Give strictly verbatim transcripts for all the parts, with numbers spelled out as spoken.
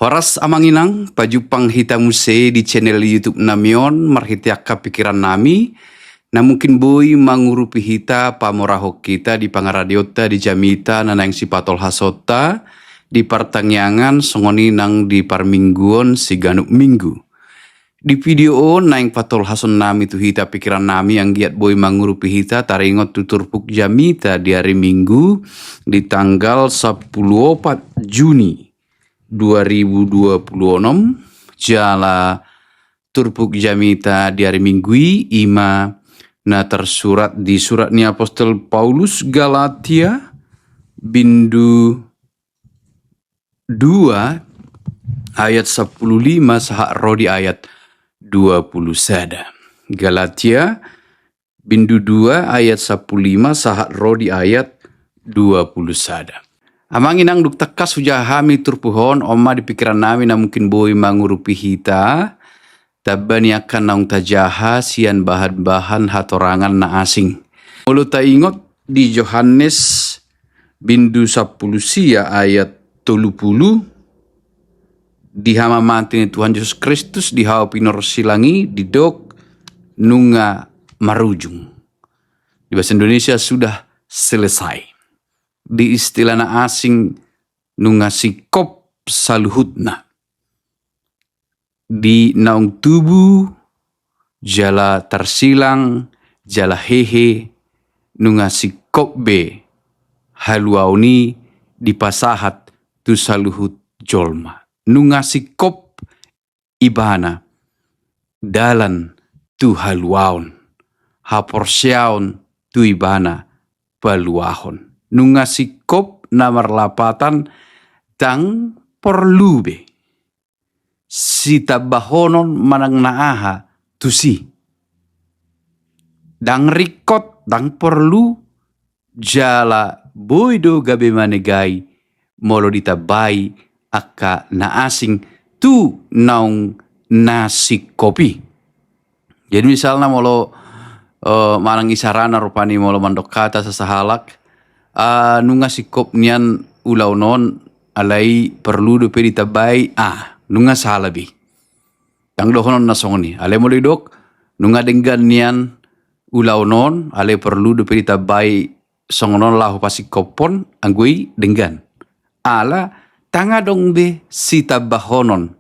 Horas amang inang, pajumpang hita muse di channel YouTube nami on, marhite angka pikiran nami, na mungkin boi mangurupi hita, pamorahon hita di pangaradeonta, di jamita na naeng sipatolhasonta, di partangiangan, songon i nang di parmingguon siganup minggu. Di video on naeng patolhason nami tu hita pikiran nami anggiat boi mangurupi hita taringot tu turpuk jamita di ari Minggu di tanggal sampulu opat Juni dua ribu dua puluh onom, jala turpuk jamita di ari Minggu i ima na tersurat di surat ni apostel Paulus Galatia bindu dua ayat sampulu lima sahat ro di ayat dua puluh sada. Galatia bindu dua ayat sampulu lima sahat ro di ayat dua puluh sada. Amang inang, dung tangkas hujaha hami turpuk on, on ma di pikiran nami na mungkin boi mangurupi hita, tamba ni angka naung tajaha sian bahan-bahan hatorangan na asing. Molo taingot di Johannes bindu sampulu sia ayat tolu pulu, di hamamate ni Tuhan Jesus Kristus di hau pinorsilang i didok nunga marujung. Di bahasa Indonesia sudah selesai. Di istilah na asing nunga singkop saluhutna. Di naung tubu, jala tarsilang, jala hehe, nunga singkop be haluaon i dipasahat tu saluhut jolma. Nunga singkop ibana dalan tu haluaon, haporseaon tu ibana paluahon. Nunga singkop na marlapatan ndang porlu be sitambahonon manang na aha tusi. Ndang ringkot, ndang porlu, jala boi do gabe manegai molo ditambai angka na asing tu naung na singkop i. Jadi misalna molo, eh, manang isarana rupani molo mandok hata sasahalak, ah, nunga singkop nian ulaon on, alai porlu dope ditambai, ah, nunga sala be. Ndang dohonon na songon i. Alai molo didok, nunga denggan nian ulaon on, alai porlu dope ditambai songon on laho pasingkophon, anggo i denggan. Ala ndang adong be sitambahonon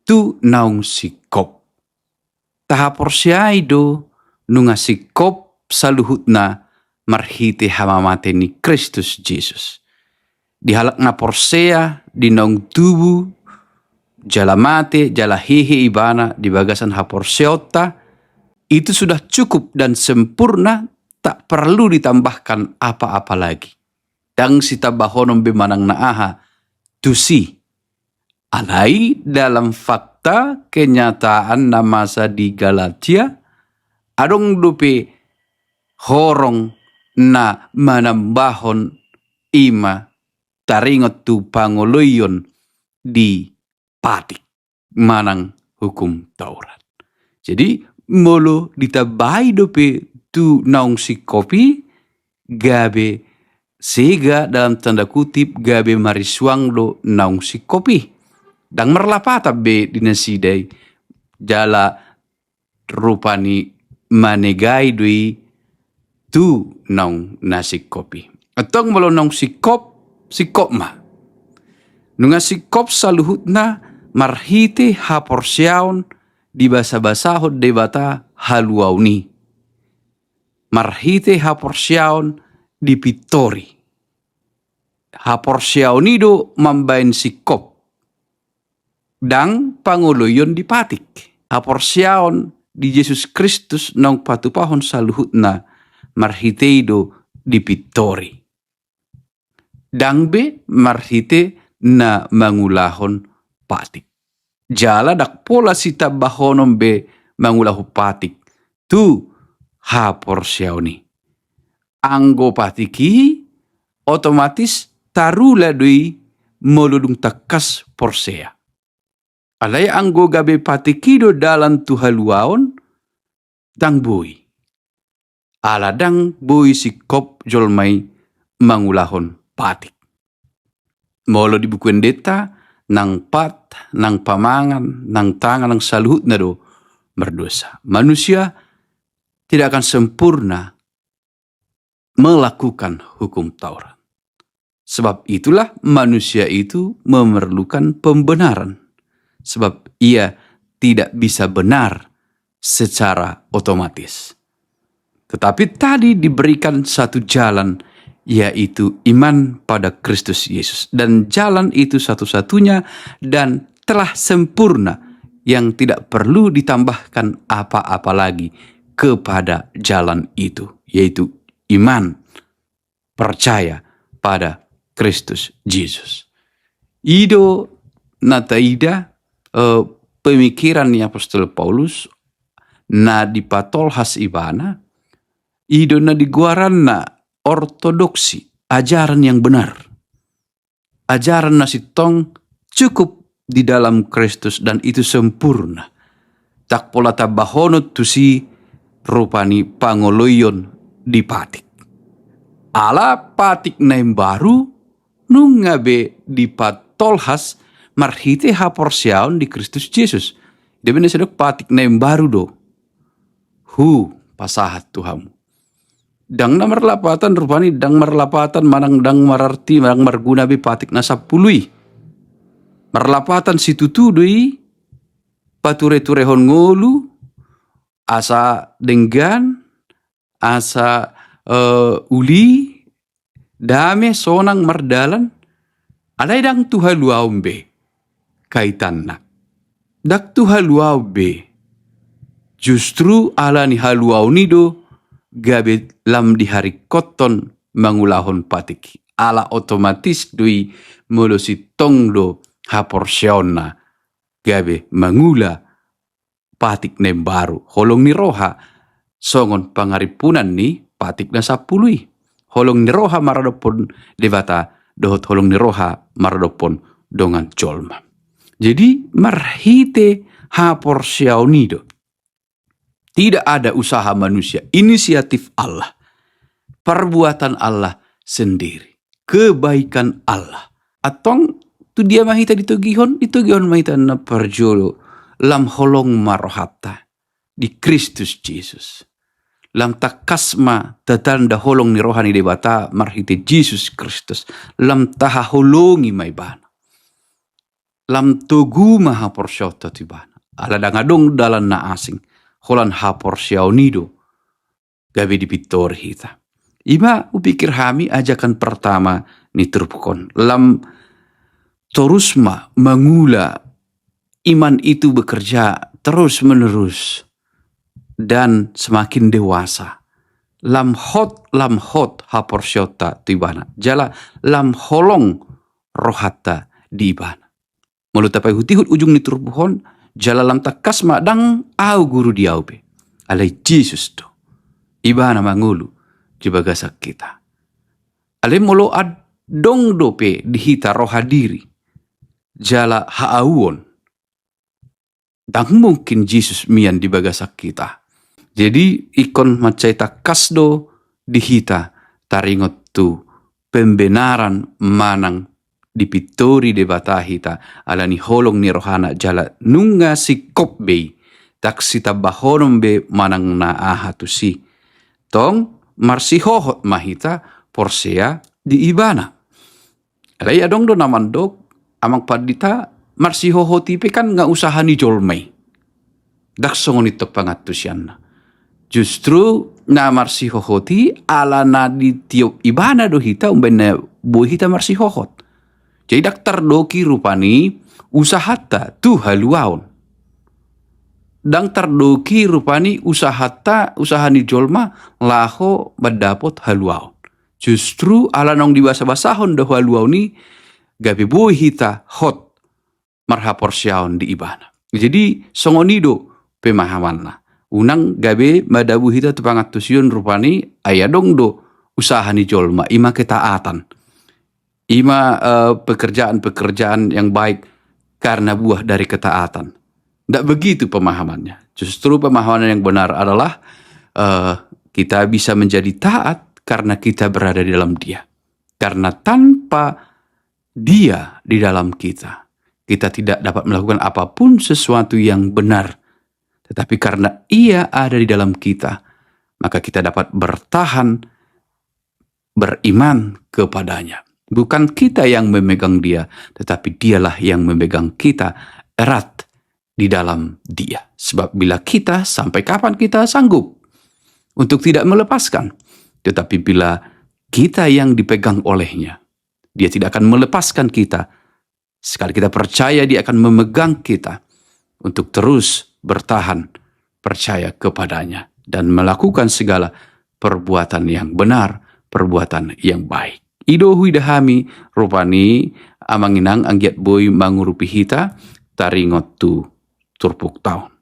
tu naung singkop. Tahaporseai do nunga singkop saluhutna marhite hamamate ni Kristus Jesus. Di halak na porsea, di naung tubu, jala mate, jala hehe ibana di bagasan haporseaonta, itu sudah cukup dan sempurna, tak perlu ditambahkan apa-apa lagi. Ndang sitambahonon be manang na aha tusi. Alai dalam fakta kenyataan na masa di Galatia, adong dope horong na manambahon, ima taringot tu pangoloion di patik manang Hukum Taurat. Jadi molo ditambai dope tu naung singkop i, gabe sega, dalam tanda kutip, gabe marisuang do naung singkop i. Ndang marlapatan be di nasida i, jala rupani manegai do i tu naung na singkop i. Antong molo naung singkop, singkop ma. Nunga singkop saluhutna marhite haporseaon dibasabasahon Debata haluaon i. Marhite haporseaon dipintori. Haporseaon i do mambaen singkop. Ndang pangoloion di patik. Haporseaon di Jesus Kristus naung patupahon saluhutna marhite i do dipintori. Ndang be marhite na mangulahon patik. Jala ndang pola sitambahonon be mangulahon patik tu haporseaon i. Anggo patik i otomatis tarula do i molo dung tangkas porsea. Alai anggo gabe patik i do dalan tu haluaon, ndang boi. Ala ndang boi singkop jolma i mangulahon patik. Molo di Buku Endenta, nang pat, nang pamangan, nang tangan, nang saluhutna do mardosa. Manusia tidak akan sempurna melakukan hukum Taurat. Sebab itulah manusia itu memerlukan pembenaran. Sebab ia tidak bisa benar secara otomatis. Tetapi tadi diberikan satu jalan, yaitu iman pada Kristus Yesus. Dan jalan itu satu-satunya dan telah sempurna, yang tidak perlu ditambahkan apa-apa lagi kepada jalan itu, yaitu iman, percaya pada Kristus Jesus. I do na taida, eh, pemikiran ni Apostel Paulus na dipatolhas ibana, i do na digoaranna ortodoksi, ajaran yang benar. Ajaran na sintong cukup di dalam Kristus dan itu sempurna. Ndang pola tambahonon tusi rupani pangoloion di patik. Ala patik na imbaru nunga be dipatolhas marhite haporseaon di Kristus Jesus. Dia be na sidok patik na imbaru do. Hupasahat tu hamu. Ndang na marlapatan rupani, ndang marlapatan manang ndang mararti, manang marguna be patik na sampulu i. Marlapatan situtu do i, patureturehon ngolu, asa denggan, asa, eh, uli, dame, sonang, mardalan, alai ndang tu haluaon be kaitanna. Ndang tu haluaon be. Justru ala ni haluaon i do gabe lam diharingkothon mangulahon patik i. Ala otomatis do i molo sintong do haporseaonna gabe mangula patik na imbaru, holong ni roha, songon pangarimpunan ni patik na sampulu i. Holong ni roha maradophon Debata dohot holong ni roha maradophon dongan jolma. Jadi marhite haporseaon i do. Tidak ada usaha manusia, inisiatif Allah, perbuatan Allah sendiri, kebaikan Allah. Antong tu dia ma hita ditogihon? Ditogihon ma hita na parjolo, lam holong ma rohanta di Kristus Jesus. Lam tangkas ma tatanda holong ni roha ni Debata marhite Jesus Kristus. Lam tahaholongi ma Ibana. Lam togu ma haporseaonta tu Ibana. Ala ndang adong dalan na asing, holan haporseaon i do gabe dipintori hita. I ma hupikir hami ajakan pertama ni turpuk on. Lam torus ma mangula, iman itu bekerja terus menerus dan semakin dewasa. Lam hot, lam hot haporseaonta tu Ibana. Jala lam holong rohanta di Ibana. Molo tapaihutihut ujung ni turpuk on, jala lam tangkas ma ndang ahu guru di ahu be, alai Jesus do. Ibana mangolu di bagasan hita. Alai molo adong dope di hita roha diri jala haauon, ndang mungkin Jesus mian di bagasan hita. Jadi ingkon mansai tangkas do di hita taringot tu pembenaran manang dipintori Debata hita ala ni holong ni rohana jala nunga singkop be i, ndang sitambahonon be manang na aha tusi. Tong marsihohot ma hita porsea di Ibana. Alai adong do na mandok, amang pandita, marsihohot i pe kan nga usaha ni jolma i. Ndang songon i tong pangantusionanna. Justru na marsihohot i ala na ditiop Ibana do hita umbahen na boi hita marsihohot. Jadi ndang tardoki rupani usahanta tu haluaon. Ndang tardoki rupani usahanta, usaha ni jolma laho mandapot haluaon. Justru ala naung dibasabasahon do haluaon i, gabe boi hita hot marhaporseaon di Ibana. Jadi songon i do pemahamanna. Unang gabe madabu hita tu pangantusion rupani, ai adong do usaha ni jolma, i ma ketaatan. I ma, eh, pekerjaan-pekerjaan yang baik karena buah dari ketaatan. Ndak begitu pemahamannya. Justru pemahaman yang benar adalah, eh, kita bisa menjadi taat karena kita berada di dalam Dia. Karena tanpa Dia di dalam kita, kita tidak dapat melakukan apapun sesuatu yang benar. Tetapi karena Ia ada di dalam kita, maka kita dapat bertahan beriman kepada-Nya. Bukan kita yang memegang Dia, tetapi Dialah yang memegang kita erat di dalam Dia. Sebab bila kita, sampai kapan kita sanggup untuk tidak melepaskan? Tetapi bila kita yang dipegang oleh-Nya, Dia tidak akan melepaskan kita. Sekali kita percaya, Dia akan memegang kita untuk terus bertahan percaya kepada-Nya dan melakukan segala perbuatan yang benar, perbuatan yang baik. I do huida hami rupani, amang inang, anggiat boi mangurupi hita taringot tu turpukta on.